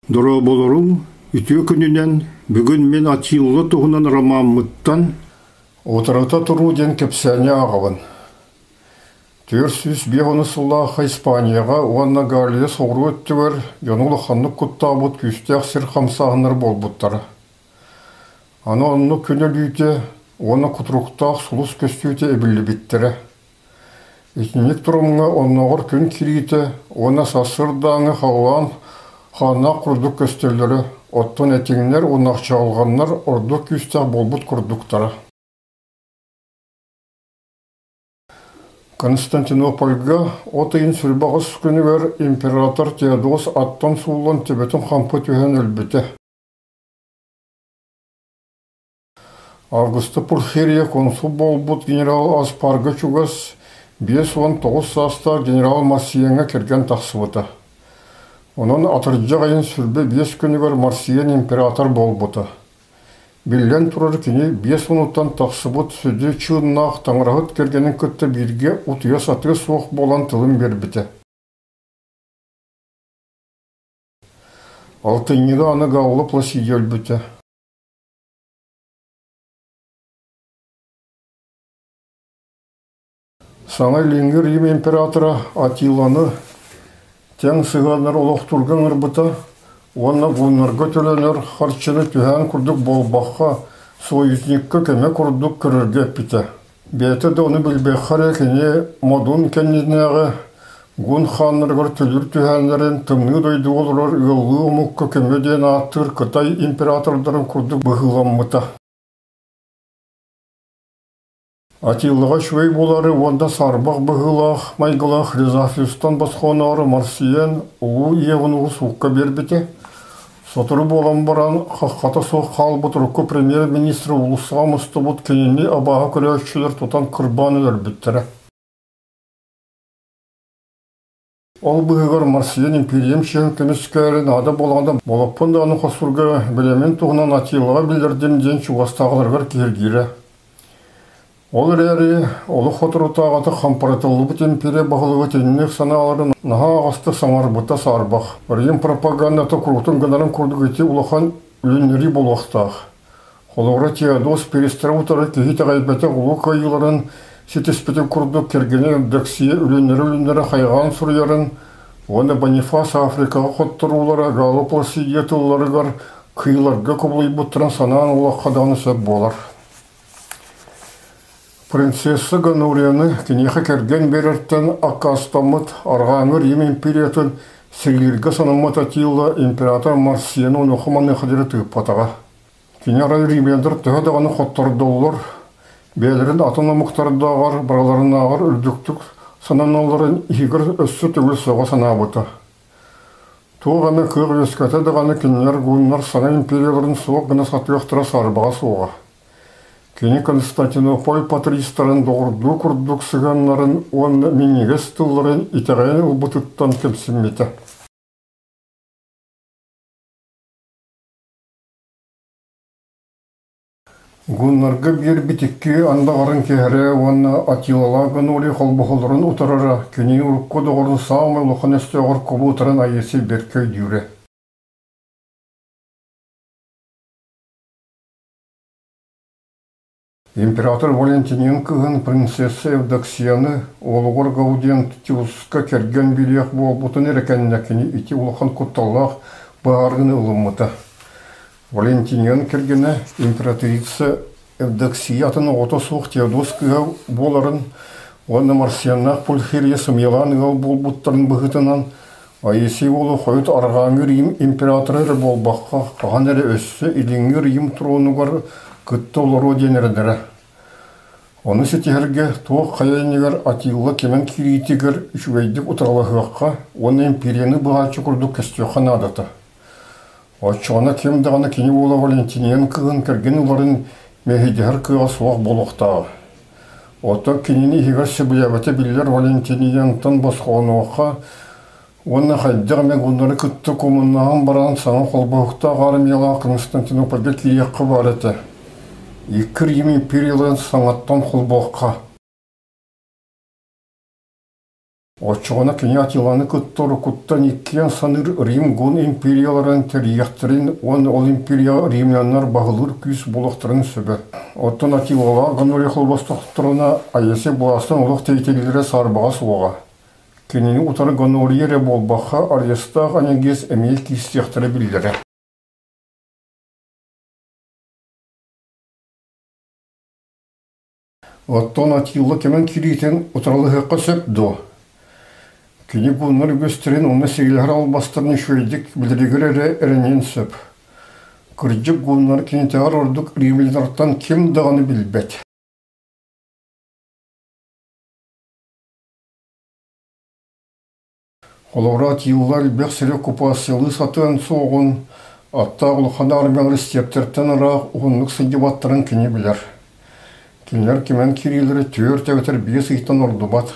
Дорооболоруҥ, үтүө күнүнэн! Бүгүн мин Атилла туһунан ромаммыттан «Утарыта туруу» диэн кэпсээни ааҕабын. 405 сыллаахха Испанияҕа уонна Галия соҕуруу өттүгэр дьону улаханнык куттаабыт күүстээх сир хамсааһыннара буолбуттара. Аны оннук күн өлүүтэ уонна кутуруктаах сулус көстүүтэ эбиллибиттэрэ. Итинник торумҥа оннооҕор күн кириитэ уонна сарсыардааҥҥы халлаан хааннаах курдук көстөллөрө, оттон этиҥнэр уонна чаҕылҕаннар ордук күүстээх буолбут курдуктара. Константинопольга от ыйын 28 күнүгэр император Теодос аттан сууллан төбөтүн хампы түһэн өлбүтэ. Августа Пульхерия консул буолбут генерал Аспарга чугас 59 саастаах генерал Марсиеҥҥа кэргэн тахсыбыта. Онон атырдьах ыйын 25 күнүгэр Марсиен император буолбута. Биллэн турар, кини биэс уонуттан тахсыбыт сүдү чыыннаах таҥараһыт кэргэнин кытта бииргэ утуйа сатыа суох буолан тылын биэрбитэ. Алтынньыга аны Галла Пласидия өлбүтэ. Саҥа Илиҥҥи Рим императора Атиланы тэҥ сыһыаннар олохтуурга ыҥырбыта уонна гуннарга төлөнөр харчыны түһээн курдук буолбакка, союзникка көмө курдук көрөргө эппитэ. Бэйэтэ да ону билбэххэ эрэ кини модун кэннинээҕи гун хааннарыгар төлүүр түһээннэрин тымныы дойдуга олорор ыаллыы омукка көмө диэн ааттыыр Кытай императордарын курдук быһыыламмыта. Атилаҕа үчүгэй буолары уонна саарбах быһыылаах майгылаах Резафиустан босхоноору Марсиен Улуу Иеванугу суукка биэрбитэ. Сотору буолан баран, хаххата суох хаалбыт урукку премьер-министр уулуссаҕа мустубут кинини абааһы көрөөччүлэр тутан кырбаан өлөрбүттэрэ. Ол быыһыгар Марсиан империям чиэһин көмүскээри наада буолаҕына болоппун даҕаны хосурга бэлэмин туһунан Атилаҕа биллэрдим диэн чугастааҕыларыгар киһиргиирэ. Ол эрээри олох соторутааҕыта хампаратыллыбыт империя баһылыга итинник санааларын наһаа аҕаста саҥарбыта саарбах. Рим пропагандата куруутун гынарын курдук ити улахан үлүннэрии буолуохтаах. Холобура, Теодос Перестра утары киһи итэҕэйбэтэх улуу кыайыыларын ситиспитин курдук кэргэнэ Евдоксия үлүннэрэ-үлүннэрэ хайҕаан суруйарын уонна Бонифас Африкаҕа хотторуулара Галло Пласидия тылларыгар кыыларга кубулуйбуттарын санаан ыллахха даҕаны сөп буолар. Принцесса Гонорияны киниэхэ кэргэн биэрэртэн аккаастаммыт Арҕааҥҥы Рим империятын силииргэ санаммыт Атилла император Марсианы онуоха-маныаха диэри тыыппатаҕа. Кини арай римляннар төһө даҕаны хоттордоллор, бэйэлэрин атын омуктардааҕар барыларынааҕар үрдүктүк сананалларын иһигэр өссө төгүл сөҕө санаабыта. Туох эмэ кыах үөскэтэ даҕаны кинилэр гуннар саҥа империяларын суох гына сатыахтара саарбаҕа суоҕа. Кини Константинополь патристарын доҕордуу курдук сыһыаннарын уонна минньигэс тылларын итэҕэйэн ылбытыттан кэмсиммитэ. Гуннарга биэрбит икки андаҕарын киһэрэ уонна Атилалаах Гонорий холбоһоллорун утарара кини урукку доҕорун саамай улахан өстөөҕөр кубулутарын Айыси бэркэ өйдүүрэ. Император Валентинин кыыһын принцесса Евдоксияны уолугар Гаудентиуска кэргэн билиэх буолбутун эрэ кэннэ кини ити улахан кутталлаах быһаарыыны ылыммыта. Валентиниан кэргэнэ императрица Евдоксия атын оҕото суох Теодос кыыһа буоларын уонна Марсианнаах Пульхерия сымыйалаан ыал буолбуттарын быһыытынан Аисий уолу хойут Арҕааҥҥы Рим императора эрэ буолбакка, хаһан эрэ өссө Илиҥҥи Рим тронугар кытта олоруо диэн эрэнэрэ. Ону ситиһэргэ туох хайа иннигэр Атилла кимэн киириитигэр үчүгэйдик утарылаһыахха уонна империяны быһааччы курдук көстүөххэ наадата. Оччоҕуна ким даҕаны кини уола Валентиниан кыыһын кэргэн ыларын мэһэйдэһэр кыаҕа суох буолуохтааҕа. Оттон кинини иһигэр сөбүлээбэтэ биллэр Валентиниантан босхолонуохха уонна хайдах эмэ гуннары кытта кумуннаһан баран саҥа холбоһуктаах армиялаах Константинопольга киириэххэ баар этэ. Икки Рим империяларын саҥаттан холбуохха. Оччоҕуна кини Атиланы кытта уруккуттан иккиэн саныыр Рим Гун империяларын тэрийиэхтэрин уонна ол империяҕа римляннар баһылыыр күүс буолуохтарын сөбө. Оттон Атилалаах Гонорий холбостохторуна Аэсий былаастан олох тэйитиллэрэ саарбаҕа суоҕа. Кинини утары Гонория эрэ буолбакка, Ариестаах Анегис эмиэ киирсиэхтэрэ биллэрэ. Оттон Атилла кэмин кириитин утарылаһыахха сөп дуо? Кини гуннар үгэстэрин уонна сигилэһэр албастарын үчүгэйдик билэригэр эрэ эрэниэн сөп. Кырдьык гуннар кинитээҕэр ордук римляннартан ким даҕаны билбэт. Холобура, Атилла элбэх сири оккупациялыы сатыан суоҕун, аттаах улахан армиялар истиэптэртэн ыраах уһуннук сылдьыбаттарын кини билэр. Кинилэр кимэн киириилэрэ түөрт эбэтэр биэс ыйтан ордубат.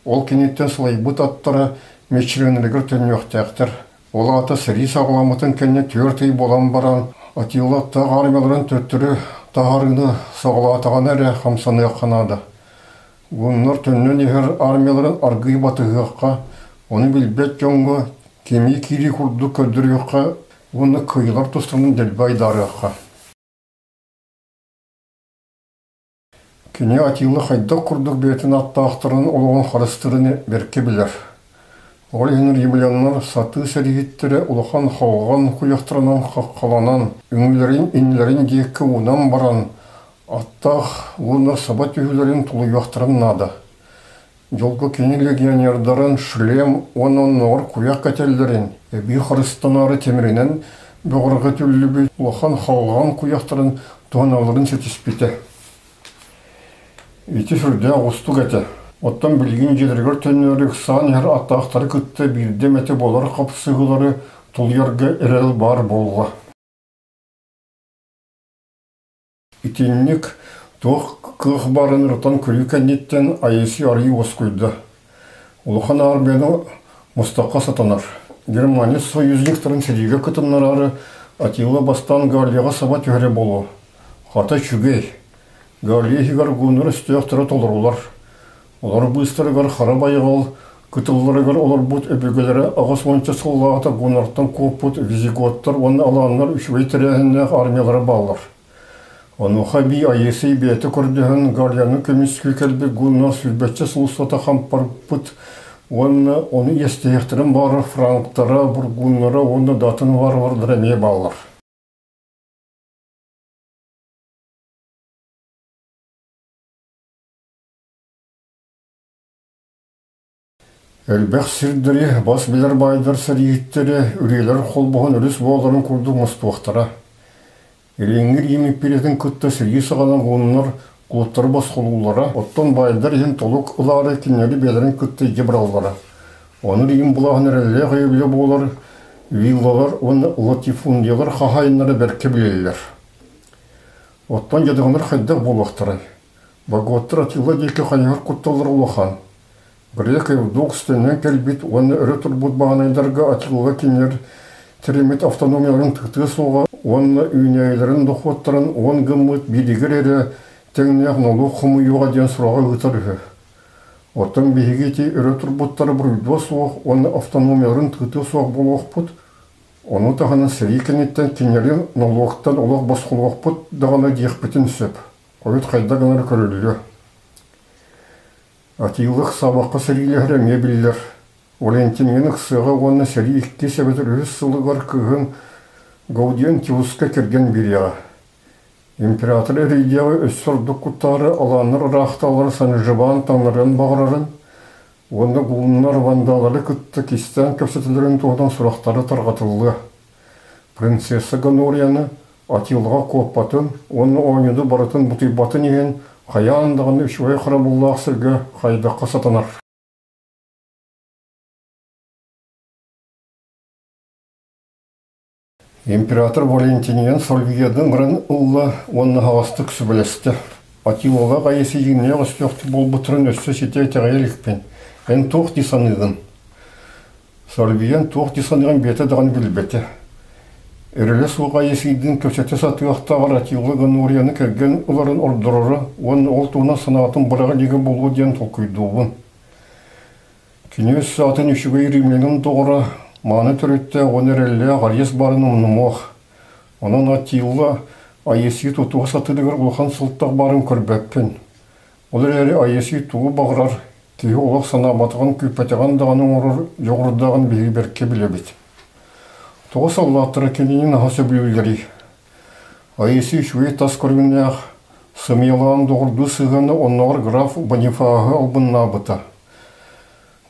Ол киниттэн сылайбыт аттара мэччирэҥнэригэр төннүөхтээхтэр. Ол аата сэрии саҕаламмытын кэннэ түөрт ый буолан баран, Атилла аттаах армияларын төттөрү таһаарыыны саҕалаатаҕына эрэ хамсаныахха наада. Гуннар төннөн иһэр армияларын аргыый батыһыахха, ону билбэт дьоҥҥо кимии киирии курдук көрдөрүөххэ уонна кыайыылар тустарын дэлби айдаарыахха. Кини Атилла хайдах курдук бэйэтин аттаахтарын олоҕун харыстыырын бэркэ билэр. Ол иһин римляннар сатыы сэрииһиттэрэ улахан халҕан куйахтарынан хаххаланан, үҥүүлэрин иннилэрин диэки уунан баран, Аттаах уонна саба түһүүлэрин тулуйуохтарын наада. Дьолго кини легионердарын шлем уонна оннооҕор куйах кэтэллэрин, эбии харыстанаары тимиринэн бөҕөргөтүллүбүт улахан халҕан куйахтарын туһаналларын ситиспитэ. Ити сүрдээх уустук этэ. Оттон билигин дьиэлэригэр төннөрү ыксаан иһэр аттаахтары кытта биирдэ эмэтэ буолар хапсыһыылары тулуйарга эрэл баар буолла. Итинник туох кыах баарын ырытан көрүү кэнниттэн Аэси арыый уоскуйда. Улахан аармыйаны мустахха сатанар. Германия союзниктарын сэриигэ кытыннараары Атилла бастаан Галлияҕа саба түһэрэ буолуо. Хата үчүгэй. Галлия иһигэр гуннар өстөөхтөрө толорулар. Олор быыстарыгар хара байҕал кытылларыгар олорбут өбүгэлэрэ аҕыс уонча сыллааҕыта гуннартан куоппут визиготтар уонна алааннар үчүгэй тэрээһиннээх армиялара бааллар. Онуоха эбии Аесий бэйэтэ көрдөһөн Галияны көмүскүү кэлбит гуннар сүүрбэччэ сыл устата хампарбыт уонна ону иэстэһиэхтэрин баҕарар франктара, бургуннара уонна да атын варвардар эмиэ бааллар. Элбэх сирдэри бас билэр баайдар сэрииһиттэрэ үрүйэлэр холбоһон өрүс буоларын курдук мустуохтара. Илиҥҥи Рим империятын кытта сэрии саҕана гуннар кулуттары босхолууллара, оттон баайдар иһин толук ылаары кинилэри бэйэлэрин кытта илдьэ бараллара. Ону Рим былааһын эрэллээх өйөбүлэ буолар виллалар уонна латифундиялар хаһаайыннара бэркэ билэллэр. Оттон дьадаҥылар хайдах буолуохтарай? Боготтар Атилла диэки хайыһар кутталлара улахан. Грек Евдокс төннөн кэлбит уонна өрө турбут баҕанайдарга Атилла кинилэр тэриммит автономияларын тыытыа суоҕа уонна үүнээйилэрин дохуоттарын уон гыммыт бииригэр эрэ тэҥнээх нолуок хомуйуоҕа диэн сураҕы ыытар үһү. Оттон биһиги ити өрө турбуттары буруйдуо суох уонна автономияларын тыытыа суох буолуохпут, ону таһынан сэрии кэнниттэн кинилэри нолуоктан олох босхолуохпут даҕаны диэхпитин сөп. Хойут хайдах гынары көрүллүө. Атиылык сабахха сэриилэһэрэ эмиэ биллэр. Валентиҥҥын ыксыаҕа уонна сэрии иккис эбэтэр үһүс сылыгар кыыһын Гаудиан Тиуска кэргэн биэриэҕэ. Император эрэйдиэҕи өссө ордук куттаары алааннар ыраахтаалара Санжибаан таҥнарыан баҕарарын уонна гуннар вандалары кытта кистээн кэпсэтэллэрин туһунан сурахтары тарҕатыллыа. Принцесса Гонорияны Атилга куоппатын уонна оонньууну барытын бутуйбатын иһин хайаан даҕаны үчүгэй харабыллаах сиргэ хайдахха сатанар. Император Валентиниан Сольвиядын баран ылла уонна аһаҕастык сүбэлэстэ. Атилалаах айысыйыынньах өстөөхтүк буолбуттарын өссө ситэ итэҕэйэ иликпин. Эн туох дии саныыгын? Сарбыйан туох дии саныырын бэйэтэ даҕаны билбэтэ. Эрэлэ суох айысыйдыын кэпсэтэ сатыахтааҕар Атилла Гонорияны кэргэн ыларын ордороро уонна ол туһунан санаатын быраҕа илигэ буолуо диэн толкуйдуубун. Кини өссө атын үчүгэй римлянин доҕоро, мааны төрүттээх уонна эрэллээх Ариес баарын умнумуох. Онон Атилла Аесийы тутуһа сатыырыгар улахан сылтах баарын көрбөппүн. Ол эрээри Аесий тугу баҕарар, киһи олох санаабатаҕын, күүппэтэҕин даҕаны оҥорор дьоҕурдааҕын биһиги бэркэ билэбит. Тоҕо саллааттара кинини наһаа сөбүлүүллэрий? Аесий үчүгэй тас көрүҥнээх, сымыйалаан доҕордуу сыһыана оннооҕор граф Бонифаһы албыннаабыта.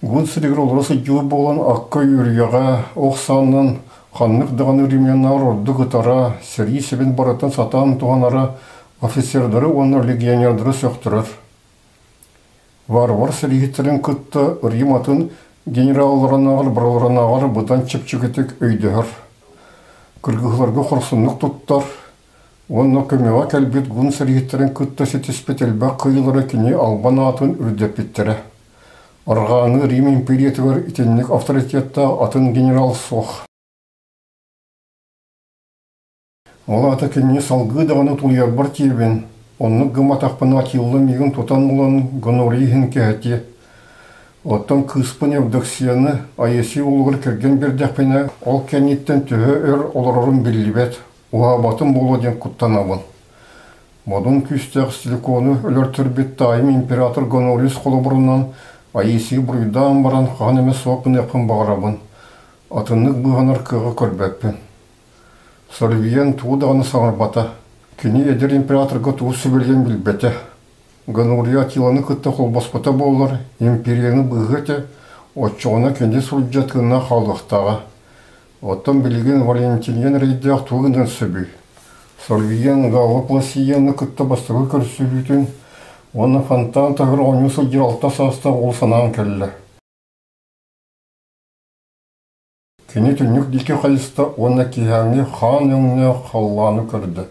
Гун сиригэр олоро сылдьыбыт буолан акка үөрүйэҕэ, ох саанан ханнык даҕаны римляннар ордук ытара, сэрии сэбин барытын сатаан туһанара офицердары уонна легионердары сөхтөрөр. Варвар сэрииһиттэрин кытта Рим атын генералларынааҕар барыларынааҕар быдан чэпчэкитик өйдөһөр. Кыргыһыыларга хорсуннук туттар уонна көмөҕө кэлбит гун сэрииһиттэрин кытта ситиспит элбэх кыайыылара кини албан аатын үрдэппиттэрэ. Арҕааҥҥы Рим империятыгар итинник авторитеттаах атын генерал суох. Ол аата кинини салгыы даҕаны тулуйарбар тиийэбин, оннук гымматахпына Атилла миигин тутан ылан гонория иһин кэһэтиэ. Оттон кыыспын Евдоксияны Аесий уолугар кэргэн биэрдэхпинэ, ол кэнниттэн төһө өр олорорум биллибэт, уһаабатым буолуо диэн куттанабын. Модун күүстээх силикону өлөртөрбүт таайым император Гонориус холобурунан Аисийы буруйдаан баран хаһан эмэ суох гыныахпын баҕарабын, атыннык быыһанар кыаҕы көрбөппүн. Сорвиен тугу даҕаны саҥарбата, кини эдэр императорга тугу сүбэлиэн билбэтэ. Гонория Атиланы кытта холбоспото буоллар, империяны быыһыа этэ, оччоҕуна кини сурдьа тыыннаах хаалыахтааҕа. Оттон билигин Валентиниан эрэйдээх тугу гыныан сөбүй? Сорвиен Галла Пласияны кытта бастакы көрсүһүүтүн уонна фонтан таһыгар оонньуу сылдьар алта саастаах уол санаан кэллэ. Кини түннүк диэки хайыста уонна киэһээҥҥи хаан өҥнөөх халлааны көрдө.